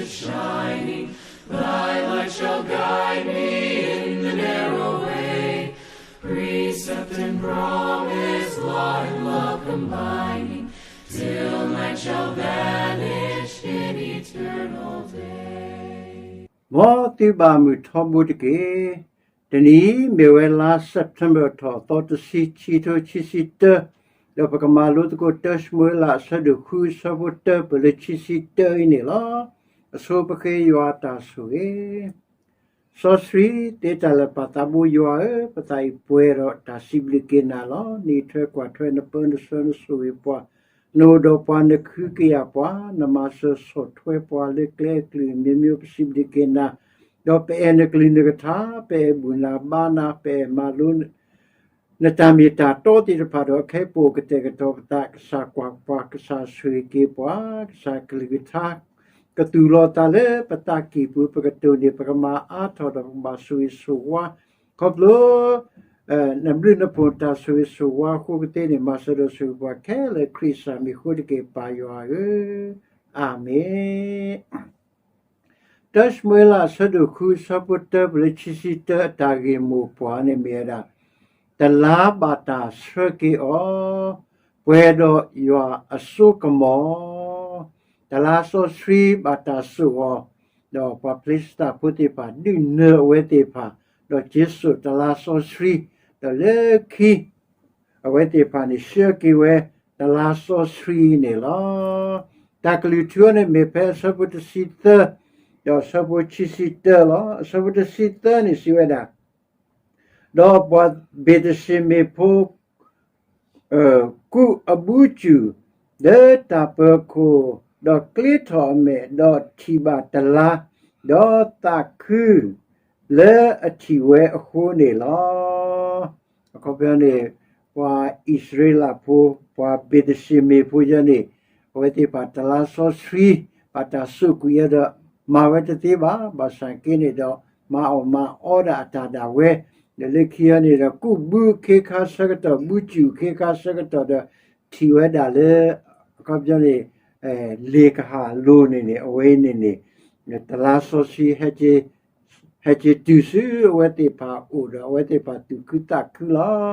shining, thy light shall guide me in the narrow way. Precept and promise, law and love combining, till night shall vanish in eternal day. မ်သုဘၣ်မုာ်ထီဘိတက့ၢ်. တနံၤအံၤ မ့ၢ်ဝဲလါ September ထီၣ်သီတဆံ ခံထိခံဆံတၢ, ဒီးပကမၤလိသကိး တၢၡမူၤအ့လး အဆၢဒိၣ်ဃု အဆၢဖိတၢ ပၢၢ်လၢခံဆံတၢအံၤန့ၣ်လီၤ. အဆိပဃ့ယွၤအတၢ်ဆိၣ်ဂ့ၤ. စီဆှံသ့တၢ်လၢာ် ပၢ်သးဘိယွၤဧၢ, ပသးအံၤပှဲၤဒီးတၢ်စံးဘျုးက့ၤနၤလီၤ. နအံးထွဲကွၢ်ထွဲနပၢနဆှၢနဆိၣ်ဂ့ၤပှၤ, နအိၣ်ဒီးပှၤ နကဟုကယာ်ပှၤ, နမၤစၢၤဆီၣ်ထွဲပှၤလၢကျဲအကလုာ် မျိုးမျိုး ပစံးဘျုးက့ၤနၤ, ဒီးပအဲၣ်နကလုၢ်နကထါ, ပအဲၣ်ဘူၣ်နၤဘါနၤ, ပအဲၣ်မၤလိ နတၢ်မ့ၢ်တၢ်တီသ့ၣ်တဖၣ်ဒီး ခဲအံၤပအိၣ်ကတဲာ်ကတီၤပသး, ကစၢ်ကွၢ်ပှၤ, ကစၢ်ဆိၣ်ဂ့ၤက့ၤပှၤ, ကစၢ်ကလုၢ်ကထါ ကသူၣ်လီၤသးလၢပသးကံၢ်ပူၤ, ပကတိၢ်န့ၢ်, ပကမၤအါထီၣ်ဒီး ပကဘၣ်ဆိၣ်ဂ့ၤဆိၣ်ဝါ, ခီဖျိ နဘျုးနဖှိၣ်တၢ်ဆိၣ်ဂ့ၤဆိၣ်ဝါအဃိကသ့န့ၣ် မၤစၢၤဒီးဆိၣ်ဂ့ၤပှၤခဲလၢာ် ခရံာ်ကစၢ်မံၤအဃိတက့ၢ် ပၢ်ယွၤဧၢ, အၤမ့ၣ်. တၢၡမူၤအ့လး အဆၢဒိၣ်ဃု အဆၢဖိတၢ ပၢၢ်လၢခံဆံတၢ အတၢ်ဂ့ၢ်မိၢ်ပှၢ်န့ၣ်မ့ၢ်ဝဲဒၣ်, တလါဘၣ်တၢ်ဆှၢက့ၤအီၤ, ပှဲၤဒီးယွၤအစိကမီၤ, တလါစီဆှံဘၣ်တၢ်စိာ်အီၤ, ဒီးပှၤဖလ့ၡသးဖိသ့ၣ်တဖၣ် ဒုးနၢၤအဝဲသ့ၣ်တဖၣ်, ဒီးက့ၤစိာ်တလါစီဆှံ, ဒီးလၢခံ အဝဲသ့ၣ်တဖၣ်န့ၣ် ဆှၢက့ၤဝဲတလါစီဆှံန့ၣ်လီၤ. တၢ်ကလုၢ်ထူအီၤန့ၣ်မ့ၢ်ဖဲအဆၢဖိတဆံသၢ ဒီးအဆၢဖိခံဆံတၢလီၤ. အဆၢဖိတဆံသၢန့ၣ်စံးဝဲဒၣ်, ဒီးပှၤဘ့းသရှ့မ့ၣ်ဖိ ကူးအဘုကၠူၣ်လၢတၢ်ပၢၤခိၣ်, ဒီးကျ့ထီၣ်အမဲာ်, ဒီးထံၣ်ဘၣ်တလါ, ဒီးသးခုလၢအထံၣ်ဝဲအဃိန့ၣ်လီၤ. အခီပညီန့ၣ် ပှၤအံၣ်စရ့လးဖိ, ပှၤဘ့းသရှ့မ့ၣ်ဖိယဲန့ၣ်, အဝဲသ့ၣ်တဖၣ်တလါစီဆှံ ဘၣ်တၢ်စိာ်ကွံာ်အီၤဒီး မၤဝဲတသ့ဘၣ်, ဘၣ်ဆၣ်က့န့ၣ်ဒီး မၤအီၣ်မၤအီဒၣ်အတၢ်ဒၣ်ဝဲ, ဒီးလၢခံအီၤန့ၣ်ဒီး ကူးဘုအခ့ခါဆၢကတီၢ်, ဘုကၠူၣ်အခ့ခါဆၢကတီၢ်ဒီး ထံၣ်ဝဲဒၣ်လၢ အခီပညီန့ၣ် လ့ၣ်ကဟၣ်အလိၤန့ၣ်န့ၣ် အဝဲအံၤန့ၣ်န့ၣ် တလါစီဆှံ ဟဲက့ၤတုၤဆူအဝဲသ့ၣ်တဖၣ်အအိၣ်ဒီး အဝဲသ့ၣ်တဖၣ်သူၣ်ခုသးခုလီၤ.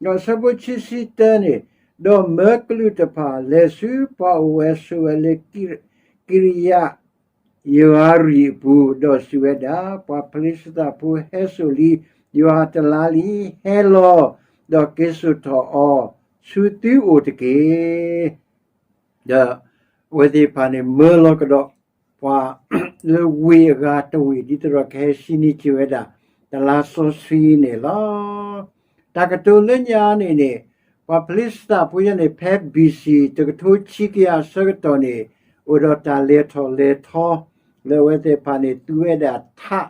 ဒီးအဆၢဖိခံဆံတၢန့ၣ်, ဒီးမၢကလူးတဖၣ်လဲၤဆူပှၤအိၣ်ဝဲဆိးဝဲလၢ ကံရယၤယၤရံၣ်အပူၤ, ဒီးစံးဝဲဒၣ်, ပှၤဖလ့ၡသးဖိဟဲစိာ်လံ ယွၤအတလါလံ, ဟဲလီၤ, ဒီးက့ၤစိာ်ထီၣ်အီၤဆူသုအိၣ်တက့ၢ်. ဒီးအဝဲသ့ၣ်တဖၣ်န့ၣ် မၢလီၤကဒီးပှၤလၢဝ့ၢ်အဂၤတဝ့ၢ် ဒ်သိးဒီးကဟဲဆံနံၤက့ၤဝဲဒၣ် တလါစီဆှံန့ၣ်လီၤ. တၢ်ကတိၤလၢညါန့ၣ်န့ၣ်, ပှၤဖလ့ၡသးဖိယဲန့ၣ် ဖဲ ဘီၣ်စံၣ် တကထိခံကယၤအဆၢကတီၢ်န့ၣ်, အိၣ်ဒီးတၢ်လဲၤထီၣ်လဲၤထီ လၢအဝဲသ့ၣ်တဖၣ်န့ၣ် သူဝဲဒၣ်ထး,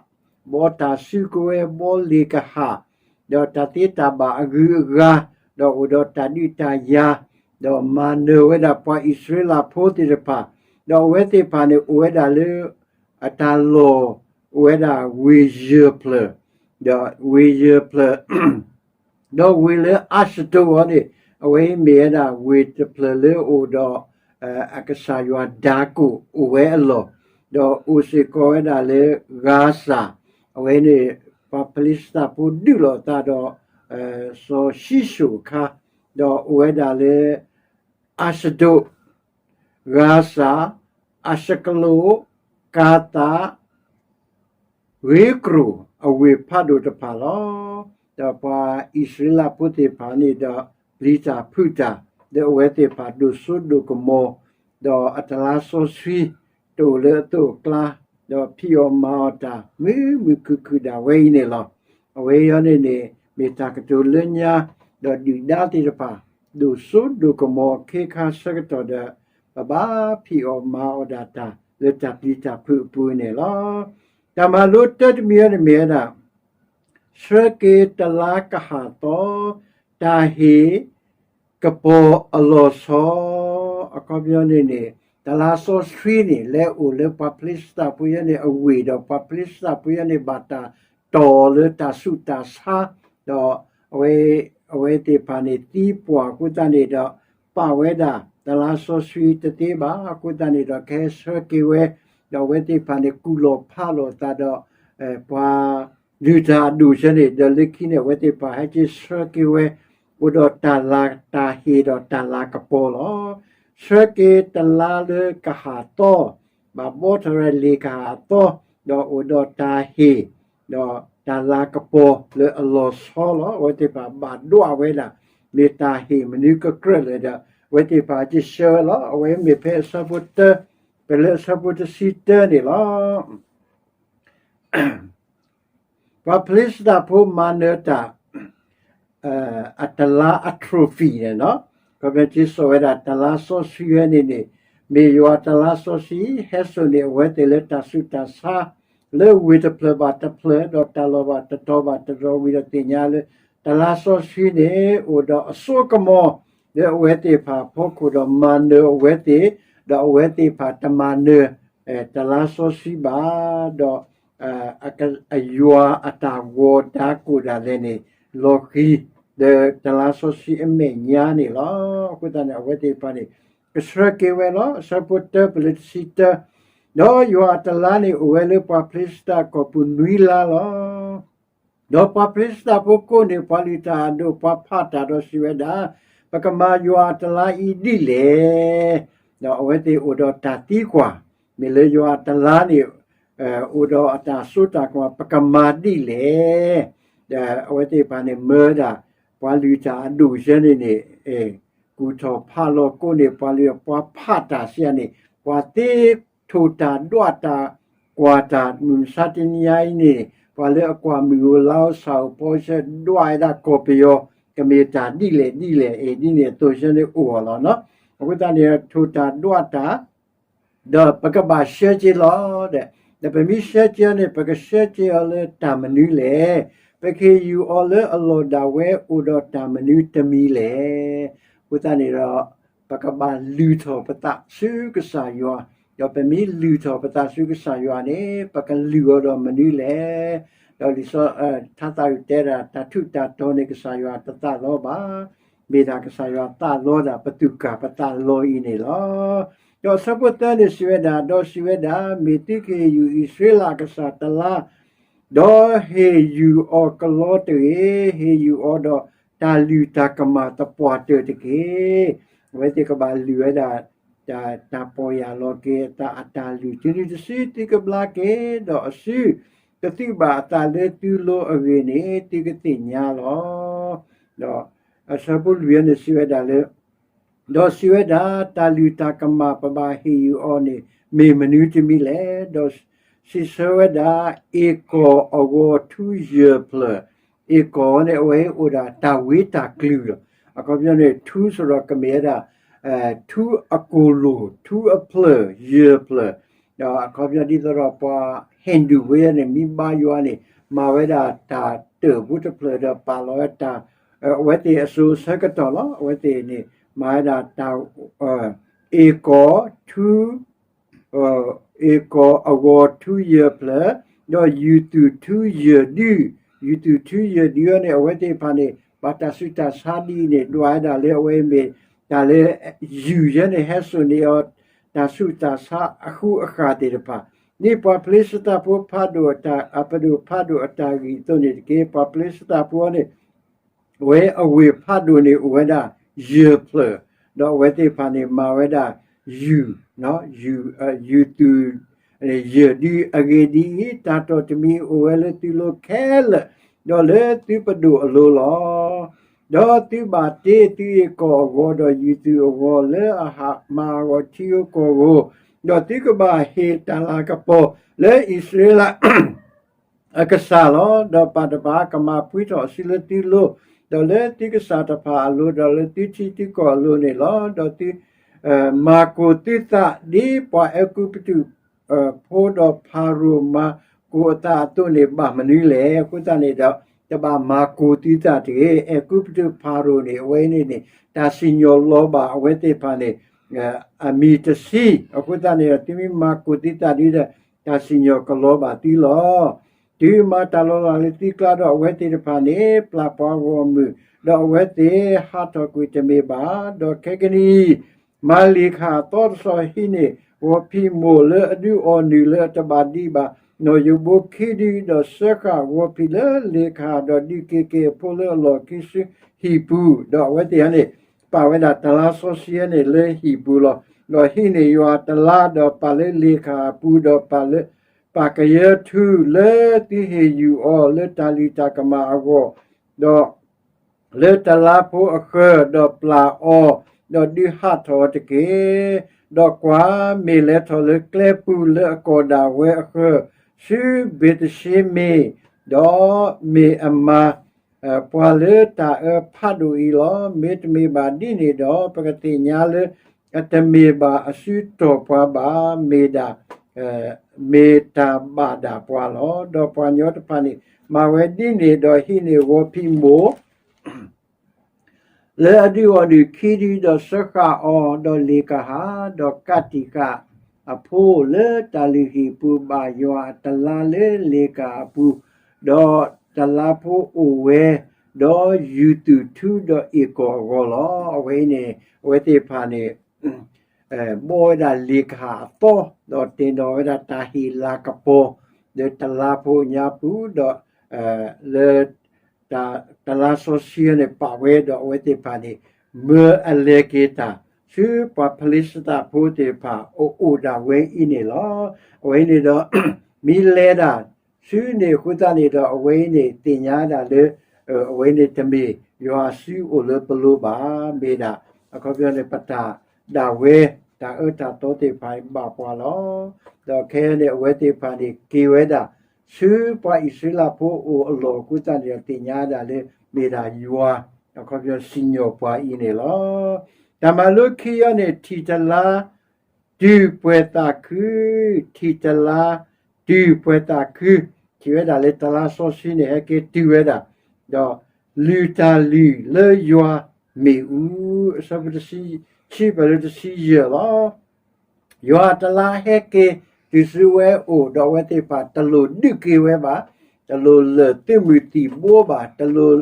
ဘီတၢ်စုကဝဲၤ, ဘီလ့ၣ်ကဟၣ်, ဒီးတၢ်သ့တၢ်ဘၣ်အဂုၤအဂၤ, ဒီးအိၣ်ဒီးတၢ်ဒုးတၢ်ယၤ, ဒီးမၤနၢၤဝဲဒၣ်ပှၤအံၣ်စရ့လးဖိသ့ၣ်တဖၣ်, ဒီးအဝဲသ့ၣ်တဖၣ်န့ၣ် အိၣ်ဝဲဒၣ်လၢ အတၢ်လီၢ် အိၣ်ဝဲဒၣ်ဝ့ၢ်ယၢၢ်ဖျၢၣ်, ဒီးဝ့ၢ်ယၢၢ်ဖျၢၣ် ဒီးဝ့ၢ်လၢအၤၡဒိးအီၤန့ၣ်, အဝဲအံၤမ့ၢ်ဝဲဒၣ်ဝ့ၢ်တဖျၢၣ်လၢအအိၣ်ဒီး အကစၢ်ယွၤဒၤကိာ်အိၣ်ဝဲအလီၢ်, ဒီးအိၣ်စ့ၢ်ကီးဝဲဒၣ်လၢ ဂါစၤ, အဝဲန့ၣ် ပှၤဖလ့ၡသးဖိဒုးလိာ်အသးဒီး စီၤၡံၣ်ၡိၣ်အခါ, ဒီးအိၣ်ဝဲဒၣ်လၢ အၤၡဒိး, ဂါစၤ, အၤၡကလိၣ်, ကၤသး ဂ့ၤကရိၣ်အဝ့ၢ်ဖးဒိၣ်တဖၣ်လီၤ. ဒီးပှၤအံၣ်စရ့လးဖိသ့ၣ်တဖၣ်န့ၣ်ဒီး ပျံၤတၢ်ဖုးတၢ်, ဒီးအဝဲသ့ၣ်တဖၣ်ဒိၣ်စိဒိၣ်ကမီၤ, ဒီးအတလါစီဆှံတအိၣ်လၢအသိးအကျါ, ဒီးဖံးအီၣ်မၤအီၣ်တၢ် မုာ်မုာ်ခုၣ်ခုၣ်ဒၣ်ဝဲအံၤန့ၣ်လီၤ. အဝဲအံၤန့ၣ်န့ၣ် မ့ၢ်တၢ်ကတိၤလၢညါ, ဒီးဒုၣ်ဒါသ့ၣ်တဖၣ် ဒိၣ်စိဒိၣ်ကမီၤအခ့ခါဆၢကတီၢ်ဒီး ပဘၣ်ဖံးအီၣ်မၤအီၣ်ဒၣ်တၢ် လၢတၢ်ပျံၤတၢ်ဖုးအပူၤန့ၣ်လီၤ. တၢ်မၤလိတၢတမံၤအံၤန့ၣ်မ့ၢ်ဝဲဒၣ် ဆှၢက့ၤတလါကဟၣ်သီ တၢ်ဟ့ၣ်ကပီၤအလီၢ်ဆီ, အခီပညီန့ၣ်န့ၣ် တလါစီဆှံန့ၣ် လဲၤအိၣ်လၢပှၤဖလ့ၡသးဖိယဲန့ၣ်အဝ့ၢ်ဒီး ပှၤဖလ့ၡသးဖိယဲန့ၣ် ဘၣ်တၢ်တီၢ်လၢတၢ်ဆူးတၢ်ဆါ, ဒီးအဝဲသ့ၣ်တဖၣ်န့ၣ် သံပှၢ်အဃိသတးန့ၣ်ဒီး ပာ်ဝဲဒၣ်တလါစီဆှံတသ့ဘၣ်အဃိသတးန့ၣ်ဒီး ကဟဲဆှၢက့ၤဝဲ ဒီးအဝဲသ့ၣ်တဖၣ်န့ၣ် ကူၣ်လီၤဖးလီၤအသးဒီး ပှၤလုၢ်တၢ်အဒိၣ်ဆၢန့ၣ် ဒီးလၢခံန့ၣ် အဝဲသ့ၣ်တဖၣ်ဟဲက့ၤဆှၢက့ၤဝဲ အိၣ်ဒီးတၢ်လၤတၢ်ဟ့ၣ်ဒီးတၢ်လၤကပီၤလီၤ. ဆှၢက့ၤတလါလၢကဟၣ်သီ, ဘၣ်ဘီထီၣ်ဝဲလ့ၣ်ကဟၣ်အသီ, ဒီးအိၣ်ဒီးတၢ်ဟ့ၣ် ဒီးတၢ်လၤကပီၤလၢအလီၤဆီလီၤ. အဝဲသ့ၣ်တဖၣ်ဘၣ်ဒွးဝဲဒၣ် မ့ၢ်တၢ်ဟ့ၣ်မနုၤကကြၢးလဲၣ်ဒီး အဝဲသ့ၣ်တဖၣ်ကဆှၢဝဲလီၤ. အဝဲမ့ၢ်ဖဲအဆၢဖိတၢ ပလၢအဆၢဖိတဆံတၢန့ၣ်လီၤ. ပှၤဖလ့ၡသးဖိမၤနၢၤတၢ် အတလါအ trophy န့ၣ်လီၤ. ခီဖျိက့ၤစိာ်ဝဲဒၣ်တလါစီဆှံဝဲန့ၣ်န့ၣ် မ့ၢ်ယွၤတလါစီဆှံ ဟဲစိာ်န့ၢ်အဝဲသ့ၣ်လၢတၢ်ဆူးတၢ်ဆါ လၢဝ့ၢ်တဖျၢၣ်ဘၣ်တဖျၢၣ် ဒီးတၢ်လီၤဘၣ်တတီၤဘၣ်တတီၤဝံၤဒီးသ့ၣ်ညါလၢ တလါစီဆှံန့ၣ် အိၣ်ဒီးအစိကမီၤ လၢအဝဲသ့ၣ်တဖၣ်အဖီခိၣ်ဒီးမၤနၢၤအဝဲသ့ၣ်, ဒီးအဝဲသ့ၣ်တဖၣ်တမၤနၢၤ တလါစီဆှံဘၣ်, ဒီး အယွၤအတၢ်ဂီၤဒါကိၣ်ဒၣ်လဲာ်န့ၣ် လီၤဃံၤ ဒီးတလါစီဆှံအမဲာ်ညါန့ၣ်လီၤ. အဃိသတးန့ၣ် အဝဲသ့ၣ်တဖၣ်န့ၣ် ကဆှၢက့ၤဝဲလီၤ. အဆၢဖိတၢပလၢတဆံတၢ, ဒီးယွၤအတလါန့ၣ် အိၣ်ဝဲလၢပှၤဖလ့ၡသးအကီၢ်ပူၤနွံလါလီၤ. ဒီးပှၤဖလ့ၡသးဖိကိးန့ၢ်ပှၤလုၢ်တၢ်အဒိၣ် ပှၤဖးတၢ်ဒီးစံးဝဲဒၣ်, ပကမၤယွၤအတလါအံၤဒ်လဲၣ်. ဒီးအဝဲသ့ၣ်အိၣ်ဒီးတၢ်သံကွၢ်, မ့ၢ်လၢယွၤအတလါန့ၣ် အိၣ်ဒီးအတၢ်စိတၢ်ကမီၤ ပကမၤဒ်လဲၣ်. ဒီးအဝဲသ့ၣ်တဖၣ်န့ၣ် မၢဝဲဒၣ် ပှၤလုၢ်တၢ်အဒိၣ်ယဲန့ၣ်န့ၣ် ကူၣ်ထီၣ်ဖးလီၤကိးန့ၢ်ပှၤလုၢ် ပှၤဖးတၢ်စံးန့ၣ် ပှၤသ့ထိၣ်တၢ်ဒွးတၢ်ကွၢ်တၢ် မုၢ်မဆါတနံၤအံၤန့ၣ် ပှၤလၢအကွၢ်မုၢ်ဧိၤလါဧိၤဆၣ်ဧိၤဖီဆၢဒွးဝဲဒၣ်ကီၢ်ပယီၤ ကမ့ၢ်တၢ်ဒ်လဲၣ်ဒ်လဲၣ် အ့ၣ် ဒ်န့ၣ်အသိးဆၢန့ၣ်အိၣ်အီၤလီၤ. အဃိသတးန့ၣ် ထိၣ်တၢ်ဒွးတၢ် ဒီးပကဘၣ်ဆှၢက့ၤလီၤ. ဒီးပမ့ၢ်ဆှၢက့ၤအီၤန့ၣ် ပကဆှၢက့ၤအီၤလၢတၢ်မနုၤလဲၣ်. ပကဟ့ၣ်ယူၣ်အီၤလၢအလီၢ်ဒၣ်ဝဲအိၣ်ဒီးတၢ်မနုၤတမံၤလဲၣ်. အဃိသတးန့ၣ်ဒီး ပကဘၣ်လုၢ်ထီၣ်ပသးဆူကစၢ်ယွၤ, ဒီးပမ့ၢ်လုၢ်ထီၣ်ပသးဆူကစၢ်ယွၤန့ၣ် ပကလုၢ်အီၤဒီးမနုၤလဲၣ်. ဒီးလံာ်စီ ထါသးအုးတဲဒၣ် တၢ်ထူးတၢ်တီၤန့ၣ် ကစၢ်ယွၤတသးလီဘၣ်. မ့ၢ်ဒၣ်ကစၢ်ယွၤသးလီဒၣ် ပသူၣ်ကၢ်ပသးလီအံၤန့ၣ်လီၤ. ဒီးအဆၢဖိသၢန့ၣ်စံးဝဲဒၣ်, ဒီးစံးဝဲဒၣ်, မ့ၢ်သုကဟ့ၣ်ယူၣ်အံၣ်စရ့လးအကစၢ်တလါ, ဒီးဟ့ၣ်ယူၣ်အီၤကလီတဂ့ၤ, ဟ့ၣ်ယူၣ်အီၤဒီးတၢ်လုၢ်တၢ်ကမၣ်သပှၢ်တၢၢ်တက့ၢ်. အဝဲသ့ၣ်ကဘၣ်လုၢ်ဝဲဒၣ် တၢ်ပီၢ်ယၢ်လီၤက့ၤအသးအတၢ်လုၢ် တုၤနုၤတစုသုကဘျါက့ၤ, ဒီးအစုကသုၣ်ဘၣ်အသးလၢသုလိၤအဂ့ၢ်န့ၣ် သုကသ့ၣ်ညါလီၤ. ဒီးအဆၢဖိလွံၢ်န့ၣ်စံးဝဲဒၣ်လၢ ဒီးစံးဝဲဒၣ်, တၢ်လုၢ်တၢ်ကမၣ်ပဘၣ်ဟ့ၣ်ယူၣ်အီၤန့ၣ် မ့ၢ်မနုၤတမံၤလဲၣ်. ဒီးစံးဆၢဝဲဒၣ်, အ့ၣ်ကီၢ်အဂီၤထူယဲၢ်ဖျၢၣ်, အ့ၣ်ကီၢ်န့ၣ် အဝဲအိၣ်ဒၣ်တၢ်ဝ့တၢ်ကလုာ်လီၤ. အခီပညီန့ၣ် ထူစ့ၢ်ဒီးကမ့ၢ်ဝဲဒၣ် ထူအကိၢ်လိၣ် ထူအဖျၢၣ်ယဲၢ်ဖျၢၣ်, ဒီးအခီပညီဒ်သိးဒီးပှၤဟ့ၣ်ဒူၣ်ဝဲန့ၣ် မ့ၢ်ဘါယွၤန့ၣ် မၤဝဲဒၣ်တၢ်တၢၣ်ဖိတဖျၢၣ်ဒီးပာ်လီၤဝဲတၢ် အဝဲသ့ၣ်အစိၤအဆၢကတီၢ်လီၤ. အဝဲသ့ၣ်န့ၣ် မၤဝဲဒၣ်တၢ် အ့ၣ်ကီၢ်ထူ အ့ၣ်ကီၢ်အဂီၤထူယဲၢ်ဖျၢၣ်, ဒီးယူၤသူၣ်ထူယဲၢ်ဒု, ယူၤသူၣ်ထူယဲၢ်ဒုန့ၣ် အဝဲသ့ၣ်တဖၣ်န့ၣ် ဘၣ်တၢ်ဆူးတၢ်ဆါဒ်အံၤန့ၣ် ဒွးဝဲဒၣ်လၢအဝဲမ့ၢ်တၢ်လၢ ယူၤယဲန့ၣ် ဟဲစိာ်န့ၢ်အီၤ တၢ်ဆူးတၢ်ဆါအဃူအဃာ်သ့ၣ်တဖၣ်, ဒ်ပှၤဖလ့ၡသးဖိဖးဒိၣ်အတၢ် အပဒိၣ်ဖးဒိၣ်အတၢ်ဂံၢ်အသိးန့ၣ်တက့ၢ်. ပှၤဖလ့ၡသးဖိန့ၣ် အဝဲအဝ့ၢ်ဖးဒိၣ်န့ၣ်အိၣ်ဝဲဒၣ် ယဲၢ်ဖျၢၣ်, ဒီးအဝဲသ့ၣ်တဖၣ်န့ၣ် မၤဝဲဒၣ် ယူၤ ယူၤသူၣ် ယဲၢ်ဒု အဂ့ၢ်ဒ်အံၤ, တၢ်တီၢ်တမံၤအိၣ်ဝဲလၢသုလိၤခဲလၢာ်, ဒီးလၢသုပဒိၣ်အလိၤလီၤ. ဒီးသုဘၣ်တ့သုအ့ၣ်ကီၢ်အဂီၤဒီးယူၤသူၣ်အဂီၤလၢအဟးမၤအဂီၢ်ထံဧိၤကီၢ်ဧိၤ, ဒီးသုကဘၣ်ဟ့ၣ်တၢ်လၤကပီၤလၢအံၣ်စရ့လး အကစၢ်လီၤ. ဒီးပၢ်တဖၣ်ကမၤပှံထီၣ်အစုလၢသုလိၤ, ဒီးလၢသုကစၢ်တဖၣ်အလိၤ, ဒီးလၢသုထံသုကီၢ်အလိၤန့ၣ်လီၤ. ဒီးသု မၤကိၢ်သုသးဒ်ပှၤအဲၤကူပတူး ဖိဒီးဖၤရိၤမၤကိၢ်အသးအသိးန့ၣ် ဘၣ်မနုၤလဲၣ်. အဃိသတးန့ၣ်ဒီး တဘၣ်မၤကိၢ်သုသးတဂ့ၤ. အဲၤကူပတူးဖၤရိၤန့ၣ် အဝဲန့ၣ်န့ၣ် တၢ်စံၣ်ညီၣ်လီၤဘၣ်အဝဲသ့ၣ်တဖၣ်န့ၣ် အမံၤတဆံ. အဃိသတးန့ၣ်ဒီး သုမ့ၢ်မၤကိၢ်သုသးဒ်ဒီး တၢ်စံၣ်ညီၣ်ကလီဘၣ်သုလီၤ. တုၤမၤတၢ်လီၤလးလၢသုကျါဒီး အဝဲသ့ၣ်တဖၣ်န့ၣ် ပျၢ်ပှၤဂီၢ်မုၢ်, ဒီးအဝဲသ့ၣ်ဟးထီၣ်ကွံာ်တမ့ၢ်ဘၣ်. ဒီးခဲကနံၣ်အံၤ မၤလ့ၣ်ကဟၣ်သီတဆီဟံးန့ၢ် ဂီၤဖံးမိၢ်လၢအဒုးအီၣ်နုၢ်လၢအတဘၣ်ဒံးဘၣ် နီၢ်ယိာ်ဘိခံဒု ဒီးစၢဃာ်ဂီၤဖံးလၢလ့ၣ်ကဟၣ် ဒီးဒုးက့ၤက့ၤအဖိလၢအလီၢ်ခံဆူဟံၣ်ပူၤ, ဒီးအဝဲသ့ၣ်န့ၣ် ပာ်ဝဲဒၣ်တလါစီဆှံန့ၣ်လၢဟံၣ်ပူၤလီၤ. ဒီးဟံးန့ၢ်ယွၤတလါ ဒီးပာ်လၢလ့ၣ်ကဟၣ်အပူၤ ဒီးပာ်လၢ ပာ်ကယၢထူလၢသုဟ့ၣ်ယူၢ်အီၤလၢတၢ်လုၢ်တၢ်ကမၣ်အဂီၢ်, ဒီး လၢတလါဖိအဃၢၤ, ဒီးပျၢ်အီၤ, ဒီးဒုးဟးထီၣ်အီၤတက့ၢ်. ဒီးကွၢ်, မ့ၢ်လဲၤထီၣ်လၢကျဲပူၤလၢအကိးဒၣ်ဝဲအဃၢၤ, ဆူဘ့းသရှ့မ့ၣ်, ဒီးမ့ၢ်အမၤ ပှၤလၢတၢ်အၢဖးဒိၣ်အံၤလီၤ. မ့တမ့ၢ်ဘၣ်ဒ်န့ၣ်ဒီး ပကသ့ၣ်ညါလၢ အတမ့ၢ်ဘၣ်အစုတီၢ်ပှၤဘၣ်, မ့ၢ်ဒၣ် မ့ၢ်တၢ်ဘၣ်ဒၣ်ပှၤလီၤ. ဒီးပှၤကညီတဖၣ်န့ၣ် မၤဝဲဒ်န့ၣ်ဒီး ဟံးန့ၢ်ဂီၤဖံးမိၢ် လၢအဒုးအီၣ်ဒုးခံဒု ဒီးစၢဃာ်အီၤ, ဒီးလ့ၣ်ကဟၣ်, ဒီးကးတံာ်ဃာ်အဖိလၢတၢ်လုၢ်ဟံၣ်ပူၤ ဘၣ်ယွၤအတလါလၢလ့ၣ်ကဟၣ်အပူၤ, ဒီးတလါဖိအိၣ်ဝဲ, ဒီးယူၤသူၣ်ထူဒီးအ့ၣ်ကီၢ်အဂီၢ်လီၤ. အဝဲအံၤန့ၣ် အဝဲသ့ၣ်တဖၣ်န့ၣ် ဘီဝဲဒၣ်လ့ၣ်ကဟၣ်အသီ, ဒီးတ့ၢ်နီၣ်ဝဲဒၣ်တၢ်ဟ့ၣ်လၤကပီၤ လၢတလါဖိညါပူၤ, ဒီး လၢ တလါစီဆှံန့ၣ် ပာ်ဝဲဒီးအဝဲသ့ၣ်တဖၣ်န့ၣ် မၢအလဲၤက့ၤတၢ် ဆူပှၤဖလ့ၡသးဖိသ့ၣ်တဖၣ် အအိၣ်ဒၣ်ဝဲအံၤန့ၣ်လီၤ. အဝဲအံၤန့ၣ်ဒီး မ့ၢ်လဲၤဒၣ်ဆူန့ၣ်အဃိသတးန့ၣ်ဒီး အဝဲအံၤန့ၣ်သ့ၣ်ညါဒၣ်လၢ အဝဲန့ၣ်တမ့ၢ်ယွၤအစုအိၣ်လၢပလိၤဘၣ်, မ့ၢ်ဒၣ် အခီပညီန့ၣ် ပတၢ်ဒၣ်ဝဲ တၢ်အၢတၢ်သီသ့ၣ်တဖၣ်ဘၣ်ပှၤလီၤ. ဒီးခဲအံၤန့ၣ် အဝဲသ့ၣ်တဖၣ်န့ၣ် က့ၤဝဲဒၣ် ဆူပှၤအံၣ်စရ့လးဖိအအိၣ်အလီၢ်အဃိသတးန့ၣ်ဒီး သ့ၣ်ညါဒၣ်လၢ မ့ၢ်ဒၣ်ယွၤ အခီပညီစံၣ်ညီၣ်ပှၤအံၤန့ၣ်လီၤ. တၢ်မၤလိခံအံၤန့ၣ် ထံၣ်တလါ တုၤပှဲၤသးခု, ထံၣ်တလါ တုၤပှဲၤသးခု, ထံၣ်ဝဲဒၣ်လၢတလါစီဆှံန့ၣ် ဟဲက့ၤတုၤဝဲဒၣ်, ဒီးလုၢ်တၢ်လုၢ်လၢယွၤမ့ၣ်အူ, အဆၢဖိတဆံခံ ပှဲၤလၢတဆံယဲၢ်လီၤ. ယွၤတလါဟဲက့ၤတုၤဆူဝဲအအိၣ် ဒီးအဝဲသ့ၣ်တဖၣ်တလိၣ်ဒုးက့ၤဝဲဘၣ်, တလိၣ်လၢာ်သုးမုၢ်သံၣ်ဘိဘၣ်, တလိၣ်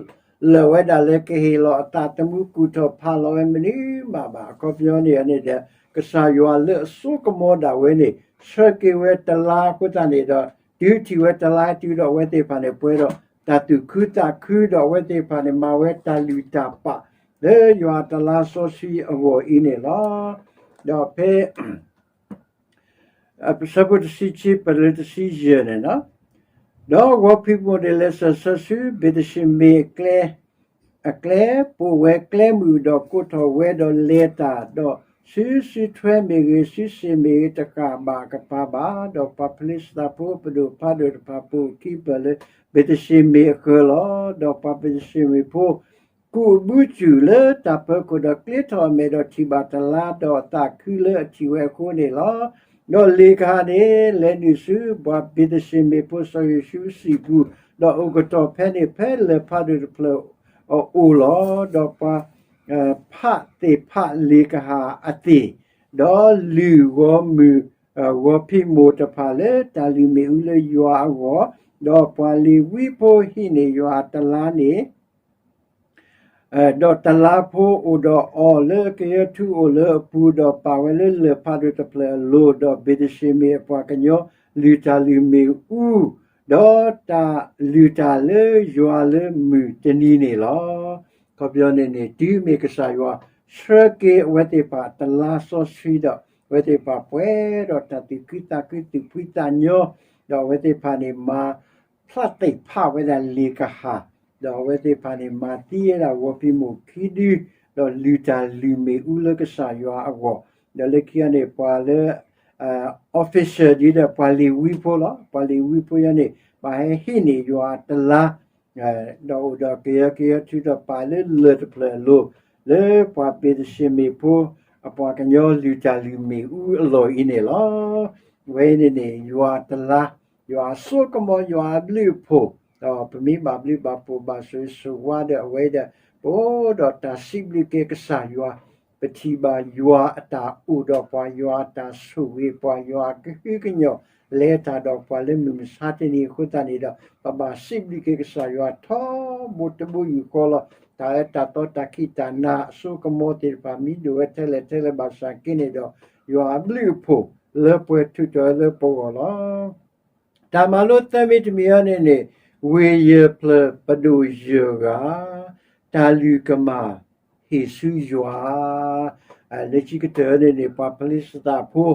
လၢာ်ဝဲဒၣ်လၢကဟ့ၣ်လီၤအသးသမူကူၣ်ထီၣ်ဖးလီၤဝဲမနုၤမးဘၣ်. အခီပညီန့ၣ်န့ၣ်ဒီး ကစၢ်ယွၤလၢအစိကမီၤဒၣ်ဝဲန့ၣ် ဆှၢက့ၤဝဲတလါအဃိသတးန့ၣ်ဒီး တုၤထံၣ်ဝဲတလါတုၤဒီးအဝဲသ့ၣ်တဖၣ်န့ၣ် ပှဲၤဒီးတၢ်သူၣ်ခုသးခုဒီးအဝဲသ့ၣ်တဖၣ်န့ၣ် မၤဝဲတၢ်လုၢ်တၢ်ပာ် လၢယွၤတလါစီဆှံအဂီၢ်အံၤန့ၣ်လီၤ. ဒီးဖဲ အဆၢဖိတဆံခံ ပှဲၤလၢတဆံယဲၢ်န့ၣ်လီၤ. ဒီးဂီၤဖံးမိၢ်န့ၣ် လဲၤစၢၤဆၢဆူဘ့းသရှ့မ့ၣ်အကျဲ, အကျဲ, ပိာ်ဝဲကျဲမုၢ်ဒီးကိးထီၣ်ဝဲဒီးလဲၤတၢ်, ဒီးဆူစုထွဲမ့ၢ်ဂ့ၤ, ဆူစ့ၣ်မ့ၢ်ဂ့ၤ, တဃၣ်ဘၣ်အကပၤဘၣ်. ဒီးပှၤဖလ့ၡသးဖိအပဒိၣ်ဖးဒိၣ်တဖၣ်ပိာ်အခံပၢၢ်လၢဘ့းသရှ့မ့ၣ်အဃၢၤလီၤ. ဒီးပှၤဘ့းသရှ့မ့ၣ်ဖိ ကူးအဘုစုၣ်လၢတၢ်ဖီခိၣ်ဒီးကျ့ထီၣ်အမဲာ်ဒီးထံၣ်ဘၣ်တလါ, ဒီးအသးခုလၢအထံၣ်ဝဲအဃိန့ၣ်လီၤ. ဒီးလ့ၣ်ကဟၣ်န့ၣ် လဲၤနုာ်ဆူပှၤဘ့းသရှ့မ့ၣ်ဖိစီၤယိၤၡူစံာ်ပူၤ, ဒီးအိၣ်ကတီၢ်ဖဲန့ၣ် ဖဲလၢၢ်ဖးဒိၣ်တဖျၢၣ်အအိၣ်လီၤ. ဒီးပှၤ ဖးသ့ၣ်ဖးလ့ၣ်ကဟၣ်အသ့ၣ်, ဒီးလုၢ်ဂီၤမုၢ် ဂီၤဖံးမိၢ်တဖၣ်လၢတၢ်လုၢ်မ့ၣ်အူလၢယွၤအဂီၢ်, ဒီးပှၤလ့ၤဝံဖိဟံးန့ၢ်ယွၤအတလါန့ၣ် ဒီးတလါဖိအိၣ်ဒီးအီၤလၢကယၢထူအိၣ်လၢအပူၤ, ဒီးပာ်ဝဲလၢလၢၢ်ဖးဒိၣ်တဖျၢၣ်အလိၤ, ဒီးဘ့းသရှ့မ့ၣ်အပှၤကညီလုၢ်တၢ်လုၢ်မ့ၣ်အူ, ဒီးတၢ်လုၢ်တၢ်လၢယွၤလၢမုၢ်တနံၤန့ၣ်လီၤ. အခီပညီန့ၣ်န့ၣ် တုၤမ့ၢ်ကစၢ်ယွၤဆှၢက့ၤအဝဲသ့ၣ်တဖၣ်တလါစီဆှံဒီး အဝဲသ့ၣ်တဖၣ်ပှဲၤဒီးတၢ်သူၣ်ခုသးခုသူၣ်ဖှံသးညီ, ဒီးအဝဲသ့ၣ်တဖၣ်န့ၣ်မၤ ဖျးသ့ၣ်ဖးဝဲဒၣ်လ့ၣ်ကဟၣ်, ဒီးအဝဲသ့ၣ်တဖၣ်န့ၣ်မၤသံဝဲဒၣ်ဂီၤဖံးမိၢ်ခံဒု, ဒီးလုၢ်တၢ်လုၢ်မ့ၣ်အူလၢကစၢ်ယွၤအဂီၢ်, ဒီးလၢခံအံၤန့ၣ် ပှၤလၢ official ဒ်ဒီးပှၤလ့ၤဝံဖိလီၤ. ပှၤလ့ၤဝံဖိယဲန့ၣ် ဘၣ်ဟဲဟံးန့ၢ်ယွၤတလါ ဒီးအိၣ်ဒီးကယၢကယၢထူဒီးပာ်လၢလၢၢ်တဖျၢၣ်အလိၤ, လၢပှၤဘ့းသရှ့မ့ၣ်ဖိ အပှၤကညီလုၢ်တၢ်လုၢ်မ့ၣ်အူအလီၢ်အံၤန့ၣ်လီၤ. အဝဲအံၤန့ၣ်န့ၣ် ယွၤတလါ, ယွၤအစိကမီၤ, ယွၤအဘျုးအဖှိၣ်, ဒီးပမ့ၢ်ဘၣ်ဘျုးဘၣ်ဖှိၣ်ဘၣ်ဆိၣ်ဂ့ၤဆိၣ်ဝါဒီးအဝဲဒီး ပအိၣ်ဒီးတၢ်စံးဘျုးက့ၤကစၢ်ယွၤ, ပထံၣ်ဘၣ်ယွၤအတၢ်အိၣ်ဒီးပှၤ, ယွၤအတၢ်ဆိၣ်ဂ့ၤပှၤ, ယွၤအကဟုကညီၢ်လဲၤတၢ်ဒီးပှၤလၢမုၢ်မဆါတနံၤအဃိသတးန့ၣ်ဒီး ပဘၣ်စံးဘျုးက့ၤကစၢ်ယွၤထီဘိတဘိယူၢ်ဃီလီၤ. တၢ်အၢတၢ်သီတၢ်ခံးတၢ်နၤအစိကမီၤသ့ၣ်တဖၣ်မ့ၢ်ဒိၣ်ဝဲထဲလဲၣ်ထဲလဲၣ်ဘၣ်ဆၣ်က့န့ၣ်ဒီး ယွၤအဘျုးအဖှိၣ် လၢပှဲၤထူးထီၣ်လၢပဂီၢ်လီၤ. တၢ်မၤလိသၢမံၤတမံၤအံၤန့ၣ်န့ၣ်, ဝ့ၢ်ယဲၢ်ဖျၢၣ်ပဒိၣ်ယဲၢ်ဂၤ, တၢ်လုၢ်ကမၣ်ဟ့ၣ်ဆူယွၤ, လၢခံကတၢၢ်န့ၣ်န့ၣ် ပှၤဖလံးစတံဖိ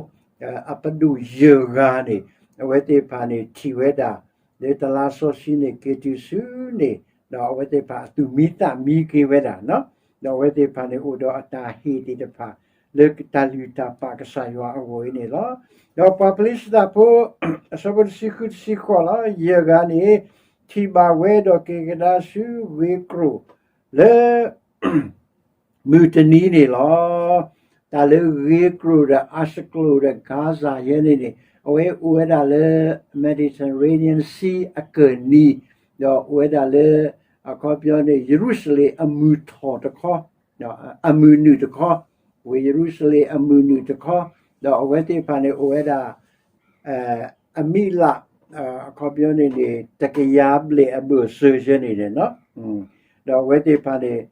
အပဒိၣ်ယဲၢ်ဂၤန့ၣ် အဝဲသ့ၣ်တဖၣ်န့ၣ်ထံၣ်ဝဲဒၣ် လၢတလါစီဆှံန့ၣ်က့ၤတုၤဆူန့ၣ်, ဒီးအဝဲသ့ၣ်တဖၣ်အသူၣ်မံသးမံက့ၤဝဲဒၣ်, ဒီးအဝဲသ့ၣ်တဖၣ်န့ၣ်အိၣ်ဒီးအတၢ်ဟ့ၣ်သ့ၣ်တဖၣ် လၢတၢ်လုၢ်တၢ်ပာ်ကစၢ်ယွၤအဂီၢ်အံၤန့ၣ်လီၤ. ဒီးပှၤဖလံးစတံဖိ အဆၢဖိတဆံဃုတဆံဃိးလီၤ, ယဲၢ်ဂၤန့ၣ် ထံၣ်ဘၣ်ဝဲဒီးက့ၤကဒါဆူဂ့ၤကြိာ်လၢ မုၢ်တနံၤန့ၣ်လီၤ. တၢ်လၢဂ့ၤကြိာ်ဒီးအၤစကလိာ်ဒီးကါစၤယဲန့ၣ်န့ၣ် အဝဲအိၣ်ဝဲဒၣ်လၢ Mediterranean Sea အကၢၢ်နံၤ, ဒီးအိၣ်ဝဲဒၣ်လၢ အခီပညီန့ၣ် ယရူၤၡလ့ၣ်အမုၢ်ထီၣ်တခီ, အမုၢ်နုာ်တခီ, ဝ့ၢ်ယရူၤၡလ့ၣ်အမုၢ်နုာ်တခီ, ဒီးအဝဲသ့ၣ်တဖၣ်န့ၣ်အိၣ်ဝဲဒၣ် အမံးလး အခီပညီန့ၣ်န့ၣ် တကယၤဘျဲၣ်အဘၢၣ်စၢၤယဲန့ၣ်န့ၣ်, ဒီးအဝဲသ့ၣ်တဖၣ်န့ၣ်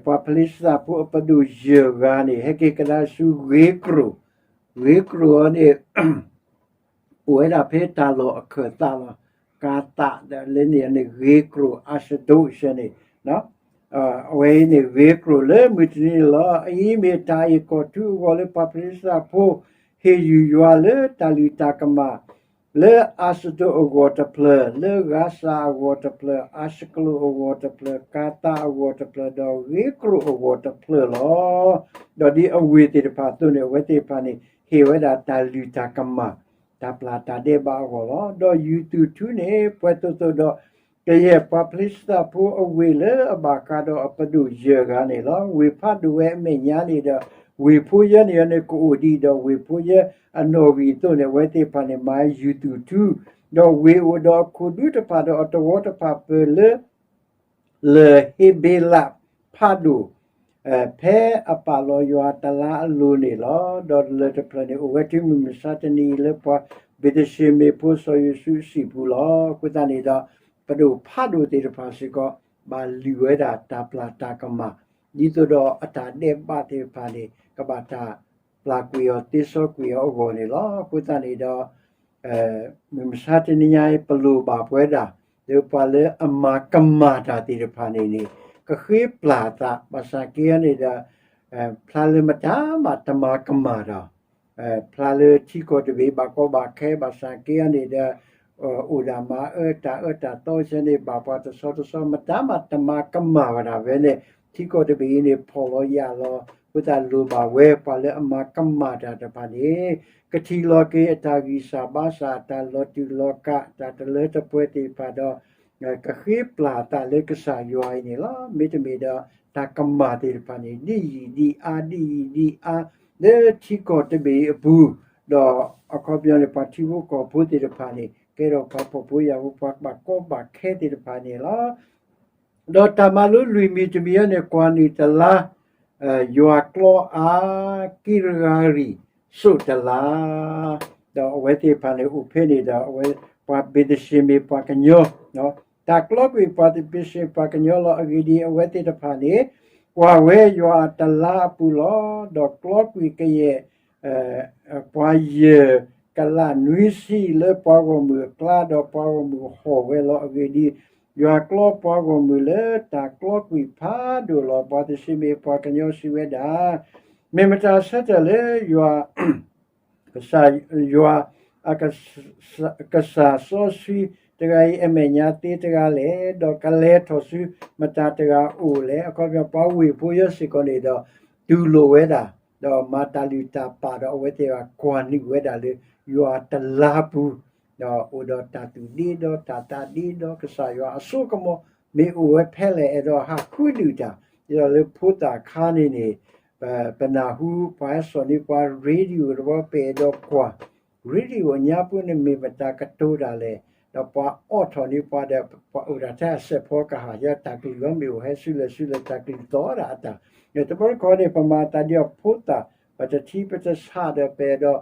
ပှၤဖလံးစတံဖိအပဒိၣ်ယဲၢ်ဂၤန့ၣ် ဟဲက့ၤကဒါဆူဂ့ၤကြိာ်, ဂ့ၤကြိာ်အံၤန့ၣ် အိၣ်ဝဲဒၣ်ဖဲတၢ်လီၢ်အခၢၣ်သးလီၤ. ကၤသးဒီးလၢန့ၣ်န့ၣ် ဂ့ၤကြိာ်အၤစဒိးယဲန့ၣ်, အဝဲအံၤန့ၣ်ဂ့ၤကြိာ်လၢမုၢ်တနံၤန့ၣ်လီၤ. အအံၤမ့ၢ်တၢ်အံးကီၢ်ထူအဂီၢ်လၢပှၤဖလံးစတံဖိ ဟ့ၣ်ယုၢ်ယွၤလၢတၢ်လုၢ်တၢ်ကမၣ် လၢအၤစဒိးအဂီၢ်တဖျၢၣ်, လၢဂါစၤအဂီၢ်တဖျၢၣ်, အၤစကလိာ်အဂီၢ်တဖျၢၣ်, ကၤသးအဂီၢ်တဖျၢၣ်, ဒီးဂ့ၤကြိာ်အဂီၢ်တဖျၢၣ်လီၤ. ဒီးဒ်အဝ့ၢ်သ့ၣ်တဖၣ်အသိးန့ၣ် အဝဲသ့ၣ်တဖၣ်န့ၣ် ဟ့ၣ်ဝဲဒၣ်တၢ်လုၢ်တၢ်ကမၣ် တၢ်ပျၢ်တၢ်ဒဲးဘးအဂီၢ်လီၤ. ဒီးယူၤသူၣ်ထူန့ၣ် ပှဲၤသိးသိးဒီး ကယဲၢ်ပှၤဖလံးစတံဖိအဝ့ၢ်လၢအဘၣ်ဃးဒီးအပဒိၣ်ယဲၢ်ဂၤန့ၣ်လီၤ. ဝ့ၢ်ဖးဒိၣ်ဝဲအမဲာ်ညါန့ၣ်ဒီး ဝ့ၢ်ဖိယဲန့ၣ်န့ၣ်ကအိၣ်ဒံးဒီး ဝ့ၢ်ဖိယဲအနီၣ်ဂံၢ်အသိးန့ၣ် အဝဲသ့ၣ်တဖၣ်န့ၣ် မၤယူၤသူၣ်ထူ, ဒီးဝ့ၢ်အိၣ်ဒီးအခိၣ်ဒူတဖၣ်ဒီးအတဝီတဖၣ်ပၢၢ်လၢ လၢၢ်ဟ့ဘ့လးဖးဒိၣ် ဖဲအပာ်လီၤယွၤတလါအလိၤန့ၣ်လီၤ. ဒီးလၢၢ်တဖျၢၣ်န့ၣ် အိၣ်ဝဲတုၤမုၢ်မဆါတနံၤအံၤလၢပှၤဘ့းသ့ၣ်ၡ့ၣ်မ့ၣ်ဖိစီၤယိၤၡူအဆံးပူၤလီၤ. အဃိသတးန့ၣ်ဒီး ပဒိၣ်ဖးဒိၣ်သ့ၣ်တဖၣ်စ့ၢ်ကီး ဘၣ်လုၢ်ဝဲဒၣ်တၢ်ပျၢ်တၢ်ကမၣ် ဒ်သိးဒီးအတၢ်ဒဲးဘးသ့ၣ်တဖၣ်န့ၣ် ကဘၣ်တၢ်ပျၢ်ကွံာ်အီၤသ့စီကွံာ်အီၤအဂီၢ်န့ၣ်လီၤ. အဃိသတးန့ၣ်ဒီး မုၢ်မဆါတနံၤညါအံၤ ပလိၣ်ဘၣ်ပဝဲဒၣ် လၢပှၤလၢအမၤကမၣ်တၢ်သ့ၣ်တဖၣ်န့ၣ်န့ၣ် ကဃ့ပျၢ်အသး ဘၣ်ဆၣ်က့န့ၣ်ဒီး ဖျါလၢမတၤမးတမၤကမၣ်ဒီး ဖျါလၢထံကီၢ်တဘ့ၣ်ဘၣ်ကီဘၣ်ခဲ ဘၣ်ဆၣ်က့န့ၣ်ဒီး အိၣ်ဒၣ်မၤအၢတၢ်အၢတၢ်သီဆဲန့ၣ် ဘၣ်ပှၤတဆီတဆီ မတၤမးတမၤကမၣ်ဝဲဒၣ်ဝဲန့ၣ် ထံကီၢ်တဘ့ၣ်အံၤန့ၣ် ဖီၣ်လီၤယာ်လီၤ အဃိသတးလိၣ်ဘၣ်ဝဲ ပှၤလၢအမၤကမၣ်တၢ်တဖၣ်န့ၣ် ကထံၣ်လီၤက့ၤအတၢ်ဂံၢ်စၢ်ဘါစၢ် အတၢ်လီၤတူာ်လီၤကာ် တၢ်တလၢတပှဲၤသ့ၣ်တဖၣ်ဒီး ကဃ့ပျၢ်အသးလၢကစၢ်ယွၤအံၤန့ၣ်လီၤ. မ့တမ့ၢ်ဒီး တၢ်ကမၣ်သ့ၣ်တဖၣ်န့ၣ် ဒ်ယံာ်ဒ်အါ ဒ်ယံာ်ဒ်အါ လၢထံကီၢ်တဘ့ၣ်အံၤအပူၤ, ဒီးအခီပညီန့ၣ် ပှၤထံဖိကီၢ်ဖိသ့ၣ်တဖၣ်န့ၣ် ကဲထီၣ်ပှၤဖှီၣ်ဖိယာ်ဖိ ပှၤဘၣ်ကီဘၣ်ခဲသ့ၣ်တဖၣ်န့ၣ်လီၤ. ဒီးတၢ်မၤလိလွံၢ်မံၤတမံၤအံၤန့ၣ် ကွၢ်နုာ်တလါ ယွၤကျီအါ ကံတဂၤရံၣ် စိးတလါ, ဒီးအဝဲသ့ၣ်တဖၣ်န့ၣ် အိၣ်ဖဲန့ၣ်ဒီး အဝဲပှၤဘ့းသ့ၣ်ၡ့ၣ်မ့ၣ်ပှၤကညီ, တၢ်ကျီကွံာ်ပှၤဘ့းသ့ၣ်ၡ့ၣ်ပှၤကညီလီၤ. အဂ့ၢ်ဒ်အံၤ အဝဲသ့ၣ်တဖၣ်န့ၣ် ကွၢ်ဝဲယွၤအတလါအပူၤလီၤ. ဒီးကျီကွံာ်ကယဲၢ် ပှၤယဲၢ်ကလးနွံဆံလၢပှၤဂီၢ်မုၢ်အကျါ ဒီးပှၤဂီၢ်မုၢ်ဟီၣ်ဝဲလီၤ. အဂ့ၢ်ဒ်အံၤ ယွၤကျီပှၤဂီၢ်မုၢ်လၢတၢ်ကျီကွံာ်ဖးဒိၣ်လီၤ. ပှၤဘ့းသ့ၣ်ၡ့ၣ်မ့ၣ်ပှၤကညီစံးဝဲဒၣ်, မ့ၢ်မတၤဆၢထၢၣ်လၢယွၤ ကစၢ်ယွၤ အကစၢ်စီဆှံတဂၤအံၤ အမဲာ်ညါသ့တဂၤလဲၣ်, ဒီးကလဲၤထီၣ်ဆူမတၤတဂၤအအိၣ်လဲၣ်. အခီပညီပှၤဝ့ၢ်ဖိယဲစ့ၢ်ကီးန့ၣ်ဒီး တူၢ်လိာ်ဝဲဒၣ်, ဒီးမၤတၢ်လုၢ်တၢ်ပာ်ဒီး အဝဲသ့ၣ်အကွၢ်နုာ်ဝဲဒၣ်လၢ ယွၤတလါပူၤ, ဒီးအိၣ်ဒီးတၢ်သူၣ်ဒ့ဒီး တၢ်သးဒ့ဒီး ကစၢ်ယွၤအစိကမီၤ မ့ၢ်အိၣ်ဝဲဖဲလဲၣ် အဲၣ်ဒိးဟးဃုနုာ်တၢ်, ဒ်သိးလၢဖိသၣ်ခါန့ၣ်န့ၣ် ပနၢ်ဟူ ပှၤဟဲစိာ်န့ၢ်ပှၤ radio တဝီ ပအဲၣ်ဒိးကွၢ် radio အညါပူၤန့ၣ် မ့ၢ်မတၤကတိၤတၢ်လဲၣ်, ဒီးပှၤအိးထီၣ်န့ၢ်ပှၤဒီး ပှၤအိၣ်ဒၣ်ထဲအစဲးဖီကဟၣ် ယဲတၢ်ကလုၢ်လီၤ မ့ၢ်အိၣ်ဟဲဆူလဲၣ်ဆူလဲၣ် တၢ်ကလုၢ်သီဒၣ်အတၢ်, တဘျီတခီန့ၣ် ပမၤတၢ်ဒ်အဖိသၣ် ပတထံပတဆးဒီး ပအဲၣ်ဒိး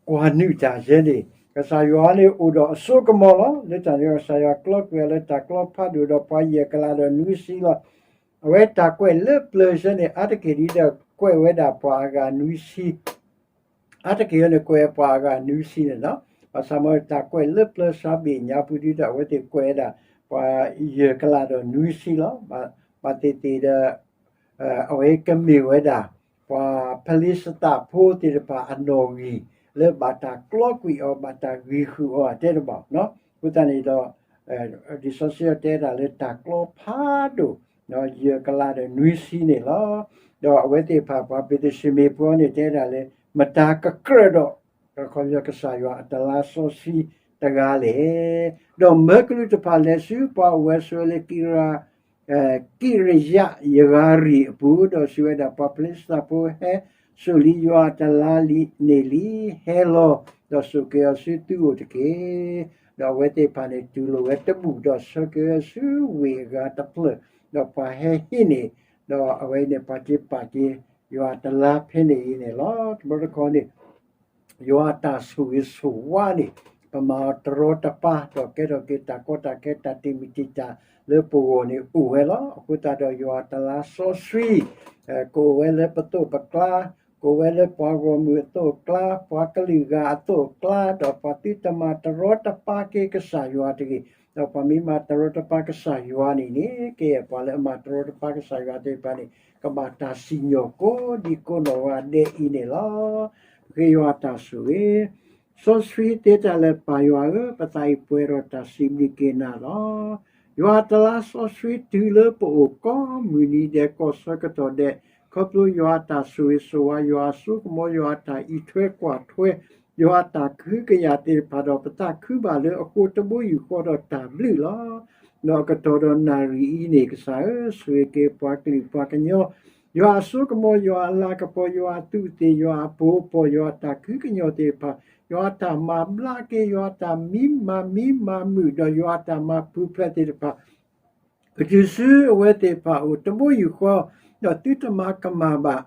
ကွၢ်နုာ်တၢ်ယဲန့ၣ် ကစၢ်ယွၤန့ၣ်အိၣ်ဒီးအစိကမီၤလီၤ. လၢတၢ်န့ၣ် ကစၢ်ယွၤကျီကွံာ်အီၤလၢတၢ်ကျီဖးဒိၣ်ဒီး ပှၤယဲၢ်ကလးဒီးနွံဆံလီၤ. အဝဲတၢ်ကွဲးလၢပျၢၤယဲန့ၣ် အါတက့ၢ်ဒ်ဒီးကွဲးဝဲဒၣ်ပှၤအဂၤနွံဆံ အါတက့ၢ်အံၤန့ၣ် ကွဲးပှၤအဂၤနွံဆံန့ၣ်လီၤ. ဘၣ်ဆၣ်မ့ၢ်တၢ်ကွဲးလၢပျၢၤစှၤဘ့ၣ်ညါပူၤဒုဒီး အဝဲသ့ၣ်ကွဲးဝဲဒၣ် ပှၤယဲၢ်ကလးဒီးနွံဆံလီၤ. ဘၣ်သ့ၣ်သ့ၣ်ဒီး အဝဲကမ့ၢ်ဝဲဒၣ် ပှၤဖလံးစတံဖိသ့ၣ်တဖၣ်အနီၣ်ဂံၢ် လၢဘၣ်တၢ်ကျီကွံာ်အီၤ ဘၣ်တၢ်ဂံၢ်ဃုာ်အီၤအတဲတဘၣ်. အဃိသတးန့ၣ်ဒီး လံာ်စီဆှံတဲဒၣ်လၢတၢ်ကျီဖးဒိၣ် ယဲၢ်ကလးဒီးနွံဆံန့ၣ်လီၤ. ဒီးအဝဲသ့ၣ်တဖၣ်ပှၤဘ့းသရှ့မ့ၣ်ဖိန့ၣ်တဲဒၣ်လၢ မတၤကကြၢးဒီး အခီပညီကစၢ်ယွၤအတလါစီဆှံတဂၤလဲၣ်. ဒီးမၢကလူးတဖၣ်လဲၤဆူပှၤအိၣ်ဝဲဆိးဝဲလၢ ကံရယၤယဂၤရံၣ်အပူၤ ဒီးစံးဝဲဒၣ် ပှၤဖလံးစတံဖိဟဲစိာ်လံယွၤအတလါန့ၣ်လံ, ဟဲလီၤ ဒီးစိာ်က့ၤအီၤဆူသုအိၣ်တက့ၢ်. ဒီးအဝဲသ့ၣ်တဖၣ်န့ၣ် တူၢ်လိာ်ဝဲတဘူၣ် ဒီးဆှၢက့ၤဝဲဆူဝ့ၢ်အဂၤတဖျၢၣ်, ဒီးပှၤဟဲဟံးန့ၢ်, ဒီးအဝဲအံၤန့ၣ် ပှၤက့ၤပာ်က့ၤယွၤအတလါဖဲန့ၣ်အံၤန့ၣ်လီၤ. တဘျီတခီၣ်န့ၣ် ယွၤအတၢ်ဆိၣ်ဂ့ၤဆိၣ်ဝါန့ၣ် ပမၤအီၤတရီတပါ ဒီးကဲထီၣ်က့ၤတၢ်ကီတၢ်ခဲ တၢ်တံာ်မုၢ်တံာ်တာ်လၢပဂီၢ်န့ၣ်အိၣ်ဝဲလီၤ. အဃိသတးဒီးယွၤအတလါစီဆှံ ကအိၣ်ဝဲလၢပသိးပကျါ, ကအိၣ်ဝဲလၢပှၤဂီၢ်မုၢ်အသိးအကျါ, ပှၤကလုာ်ဂၤအသိးအကျါ, ဒီးပှၤသုတမၤတရီတပါက့ၤကစၢ်ယွၤတဂ့ၤ. ဒီးပှၤမ့ၢ်မၤတရီတပါကစၢ်ယွၤန့ၣ်န့ၣ် ကဲပှၤလၢအမၤတရီတပါကစၢ်ယွၤသ့ၣ်တဖၣ်န့ၣ် ကဘၣ်တၢ်စံၣ်ညီၣ်ကိးဒံကိးနီၢ်ဂၤဒဲးအံၤန့ၣ်လီၤ. ပဃ့ယွၤတၢ်ဆိၣ်ဂ့ၤ စီဆှံတဲတၢ်လၢပၢ်ယွၤဧၢ, ပသးအံၤပှဲၤဒီးတၢ်စံးဘျုးက့ၤနၤလီၤ. ယွၤအတလါစီဆှံတုၤလၢပအိၣ်ကိးမုၢ်နံၤဒဲး ကိးဆၢကတီၢ်ဒဲး ခီဖျိယွၤအတၢ်ဆိၣ်ဂ့ၤဆိၣ်ဝါ, ယွၤအစိကမီၤ, ယွၤအတၢ်အံးထွဲကွၢ်ထွဲ, ယွၤအတၢ်ကဟုကယာ်သ့ၣ်တဖၣ်ဒီး ပသးခုဘၣ်လၢအဃိတဘိယူၢ်ဃီဒီးတၢ်ဘျုးလီၤ. ဒီးအကတီၢ်ဒီးနၣ်ရံၣ်အံၤန့ၣ် ကစၢ်ဧၢ, ဆိၣ်ဂ့ၤက့ၤပှၤကလုာ်ပှၤကညီ ယွၤအစိကမီၤ, ယွၤအလၤကပီၤ, ယွၤအသူးအသ့ၣ်, ယွၤအပူၤအပီၢ်, ယွၤအတၢ်ကဟုကညီၤသ့ၣ်တဖၣ်, ယွၤအတၢ်မၤဘျါက့ၤ, ယွၤအတၢ်မံမၤမံမၤမုာ်, ဒီးယွၤအတၢ်မၤပူၤဖျဲးသ့ၣ်တဖၣ် ကတုၤဆူအဝဲသ့ၣ်တဖၣ်အိၣ်တဘိယူၢ်ဃီ, ဒီးသုတမၤကမၣ်ဘၣ်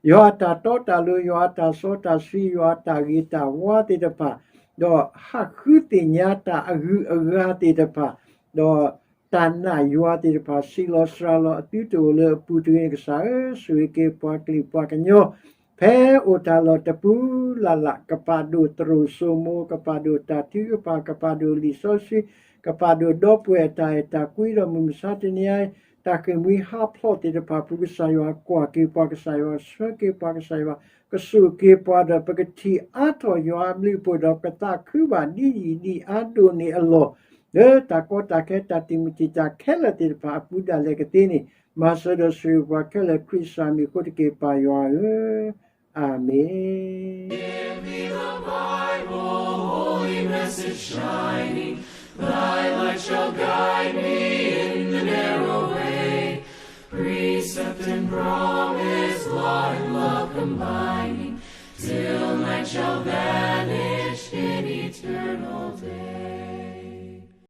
ယွၤအတၢ်တီတၢ်လိၤ, ယွၤအတၢ်စီတၢ်ဆှံ, ယွၤအတၢ်ဂ့ၤတၢ်ဝါသ့ၣ်တဖၣ်, ဒီးဟးဃုသ့ၣ်ညါတၢ်အဂုၤအဂၤသ့ၣ်တဖၣ်, ဒီးတၢ်နာ်ယွၤသ့ၣ်တဖၣ် စံးလီၤစှၤလီၤအသုတအိၣ်လၢအပူၤတဂ့ၤန့ၣ် ကစၢ်ဧၢ, ဆိၣ်ဂ့ၤက့ၤပှၤကလုာ်ပှၤကညီ ဖဲအိၣ်တၢ်လီၢ်တပူၤလၢ်လၢ်, ကပာ်ဒိၣ်သရိာ်စိမိၤ, ကပာ်ဒိၣ်တၢ်ထုကဖၣ်, ကပာ်ဒိၣ်လံာ်စီဆှံ, ကပာ်ဒိၣ်ဒီပုၢ်ဝဲၢ်အတၢ်အဲၣ်တၢ်ကွံဒီးမုၢ်မဆါတနံၤအံၤ တၢ်ဃ့ၢ်မှံဟးဖျိးသ့ၣ်တဖၣ်အပူၤ ကစၢ်ယွၤကွၢ်က့ၤပှၤ, ကစၢ်ယွၤဆှၢက့ၤပှၤ, ကစၢ်ယွၤကဆိၣ်က့ၤပှၤဒီး ပကထံၣ်အါထီၣ်ယွၤအဘျုးအဖှိၣ်ဒီး ပသးခုဘၣ်ဒ်ယံာ်ဒ်အါဒိၣ်န့ၢ်အလီၢ် လၢတၢ်ကီတၢ်ခဲတၢ်တံာ်မုၢ်တံာ်တာ်ခဲလၢာ်သ့ၣ်တဖၣ်အပူၤဒၣ်လဲာ်ကသ့န့ၣ် မၤစၢၤဒီးဆိၣ်ဂ့ၤပှၤခဲလၢာ် ခရံာ်ကစၢ်မံၤအဃိတက့ၢ် ပၢ်ယွၤဧၢ, အၤမ့ၣ်. Give me the Bible, holy message shining, thy light shall guide me in the narrow way. Precept and promise, law and love combining, till night shall vanish in eternal day.